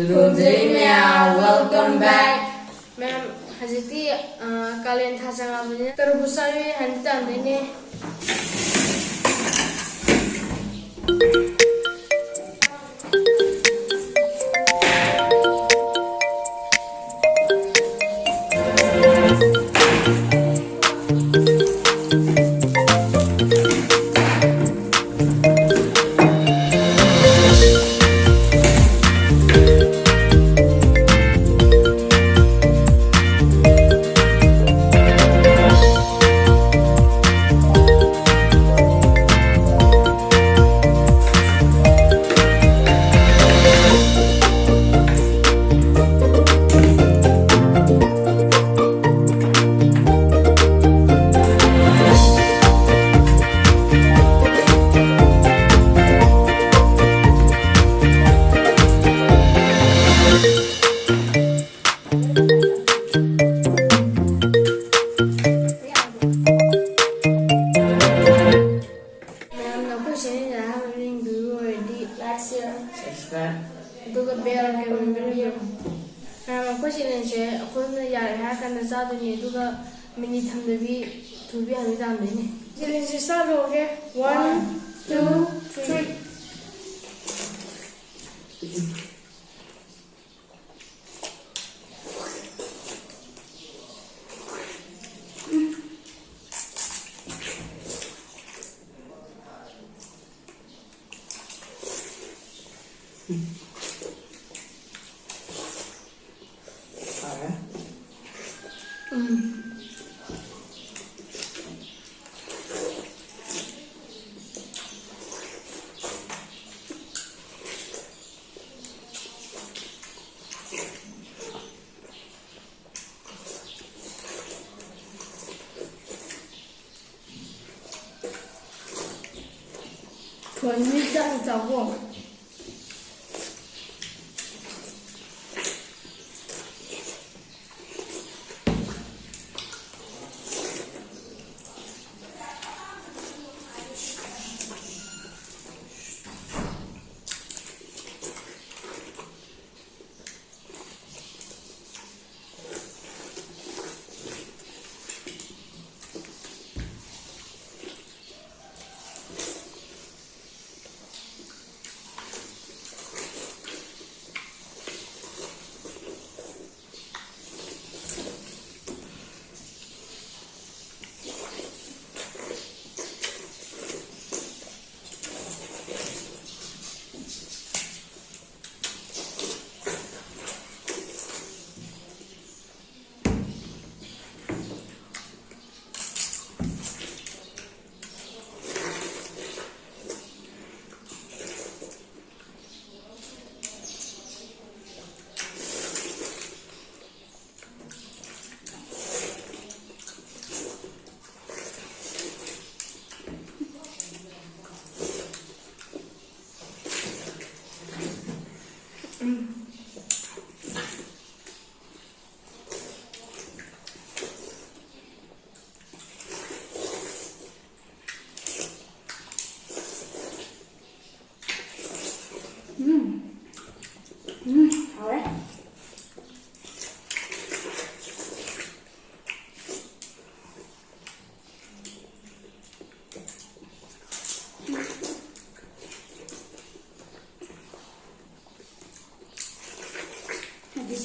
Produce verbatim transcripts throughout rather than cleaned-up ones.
ꯈꯨꯔꯨꯝꯖꯔꯤ ꯃꯌꯥꯝ, welcome back꯫ ꯃꯌꯥꯝ, ꯍꯧꯖꯤꯛꯇꯤ, ꯑ, ꯀꯥꯂꯦꯟ ꯊꯥ ꯆꯪꯉꯛꯑꯕꯅꯤꯅ ꯇꯔꯕꯨꯖ ꯆꯥꯕꯤ ꯍꯥꯏꯅ ꯇꯝꯗꯣꯏꯅꯦ꯫ ꯃꯌꯥꯝꯅ ꯑꯩꯈꯣꯏ channelꯗ ꯑꯍꯥꯟꯕ ꯌꯦꯡꯕꯤꯕ ꯑꯣꯏꯔꯗꯤ like, share, subscribe, ꯑꯗꯨꯒ bell icon ꯃꯌꯥꯝ ꯑꯩꯈꯣꯏ channelꯁꯦ ꯑꯩꯈꯣꯏꯅ ꯌꯥꯔꯦ ꯍꯥꯏꯔ ꯀꯥꯟꯗ ꯆꯥꯗꯣꯏꯅꯦ, ꯑꯗꯨꯒ minute ꯊꯝꯗꯕꯤ ꯊꯨꯕꯤ ꯍꯥꯟꯅ ꯆꯥꯝꯗꯣꯏꯅꯦ꯫ Challengeꯁꯦ start ꯇꯧꯔꯒꯦ꯫ One, two, three꯫ ꯊꯣꯏ ꯃꯤ ꯆꯥꯛ ꯆꯥꯎꯀꯣ꯫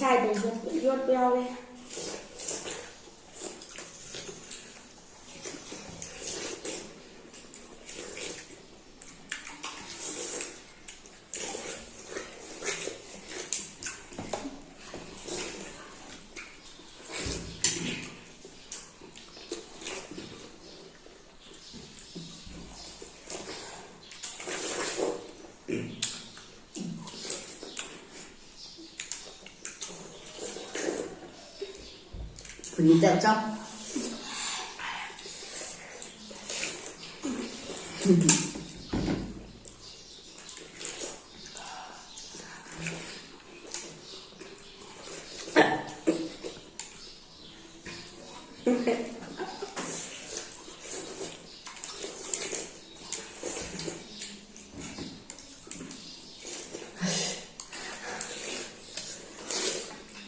ꯍꯥꯏꯕ ꯌꯣꯠꯄ ꯌꯥꯎꯔꯦ꯫ ꯈꯨꯟꯒꯤ ꯆꯥꯛ ꯆꯥꯎ꯫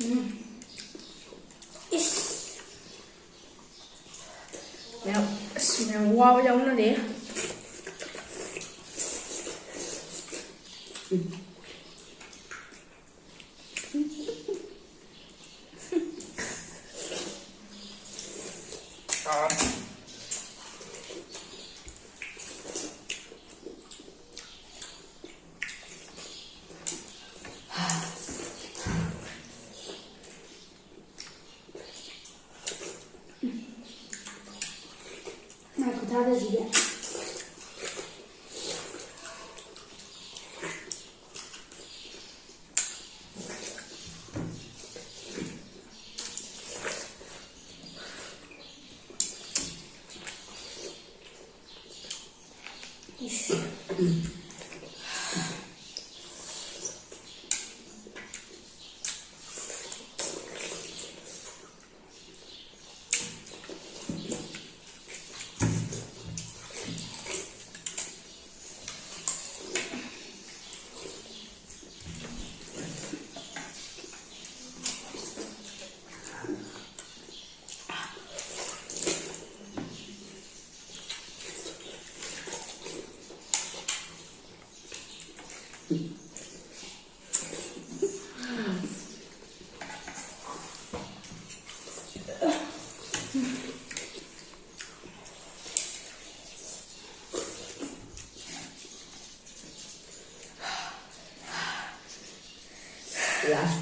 ꯎꯝ꯫ ꯏꯁ꯫ ꯌꯥꯝ, ꯑꯁ, ꯃꯌꯥꯝ ꯋꯥꯕ ꯌꯥꯎꯅꯔꯦ꯫ ꯃꯥꯏ ꯈꯨꯊꯥꯗꯁꯤꯗꯤ꯫ ꯏꯁ꯫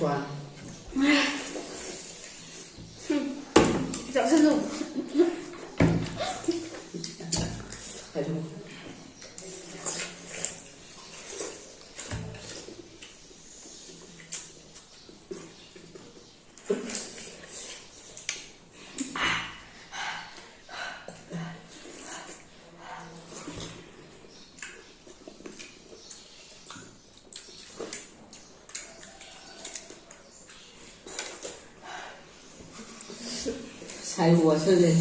ꯋꯥꯟ꯫ ꯆꯥꯁꯜꯂꯨ꯫ ꯀꯩꯅꯣ꯫ ꯁꯥꯏ ꯋꯥꯁꯜꯂꯦ꯫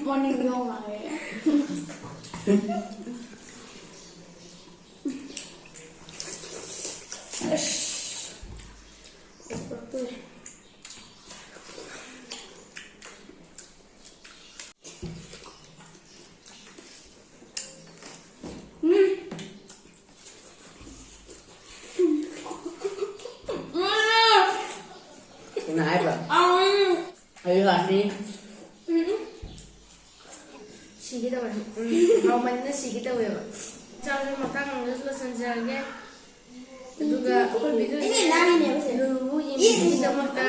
ꯃꯅꯤꯡꯗ ꯉꯥꯏꯔꯦ꯫ ꯑꯁ꯫ ꯎꯝ꯫ ꯀꯅꯥ ꯍꯥꯏꯕ? ꯑꯩ ꯂꯥꯛꯅꯤ꯫ ꯎꯝ꯫ ꯁꯤꯒꯦ ꯇꯧꯋꯦ꯫ ꯎꯝ, ꯍꯥꯎꯃꯟꯗꯅ ꯁꯤꯒꯦ ꯇꯧꯋꯦꯕ꯫ ꯆꯥꯛꯁꯨ ꯃꯇꯥꯡ ꯑꯃꯗꯁꯨ ꯂꯣꯏꯁꯤꯟꯖꯔꯒꯦ꯫ ꯑꯗꯨꯒ ꯑꯩꯈꯣꯏ ꯚꯤꯗꯤꯑꯣꯁꯦ ꯑꯩꯅ ꯂꯥꯡꯉꯤꯅꯦꯕ ꯁꯦ꯫ ꯂꯨ ꯂꯨ ꯌꯦꯡꯕꯤꯕꯒꯤꯗꯃꯛꯇ